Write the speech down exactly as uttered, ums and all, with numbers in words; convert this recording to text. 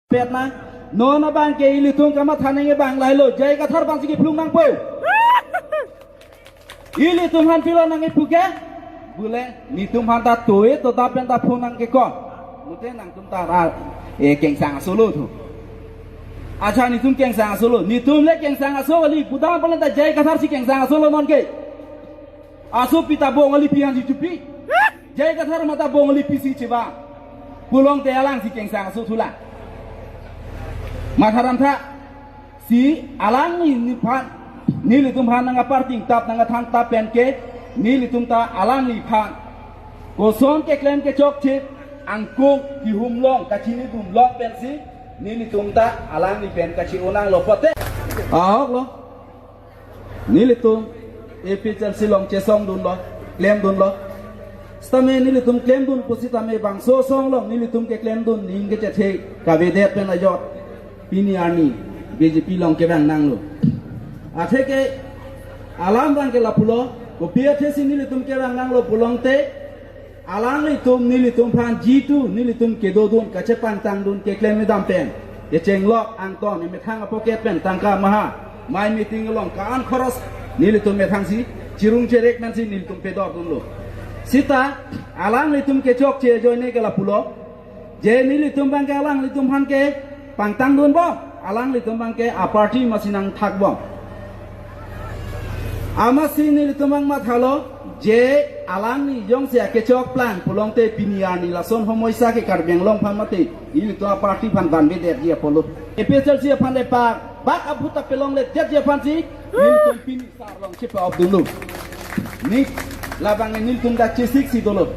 Petna, non abang ke ilitum kamatha nangji abang lahelo, J I Kathar abang si kephlung nangpo. Ilitum aphan pilo nangkipu ke, bule netum aphan ta toi to ta pen ta phone nangkekok. Mute nangtum ta ra, eh, kengsang asolo thu. Acha netum kengsang asolo, netum le kengsang aso kali, pudam palen ta J I Kathar si kengsang asolo non ke. Asopi ta Bongali pi an si chupi. J I Kathar mata Bongali pi si chiba. Pulote alang si kengsang aso thulang. Matharam tha, si alangli aphan, nelitum aphan nangparting tap nangthan tap pen ke, nelitum ta alangliphan koson keklem kechokche, angkung kihum long, kachinidun long pensi, nelitum ta alangli pen kachi-o nanglo pote. Ahok lo. Nelitum A P H L C along chesongdunlo, klemdunlo. Sitame nelitum klemdun pusitame bangso asong along nelitum keklemdun aning kechethe kavedet pen ajok pini arni B J P along kevang nanglo. Atheke alam abang ke lapulo, kopi athesi nelitum kevang nanglo pulote, alanglitum nelitum aphan jitu nelitum kedodun kachepangtangdun keklem kedam pen, kechenglok angton emethang apocket pen tangka maha, mai meeting along ka-an khoros nelitum methang si chirung cherek nangsi nelitum pedokdunlo. Sita alanglitum kechokche ajoine ke lapulo. Je nelitum abang ke alanglitum aphan kepangtangdunbom, alanglitum abang ke aparty masi nangthakbom. Amatsi nelitum abang mathalo, je alangli jongsi akechok plang pulote pini arni lason homoisa ke Karbi Anglong aphan mate, nelitum aparty aphan vanvedetji apotlo. A P H L C aphan le pak bak abhut ta pelongledetji aphansi, nelitum pini sar along chepa-opdunlo. Ni labang nelitum dak chesiksi dolo.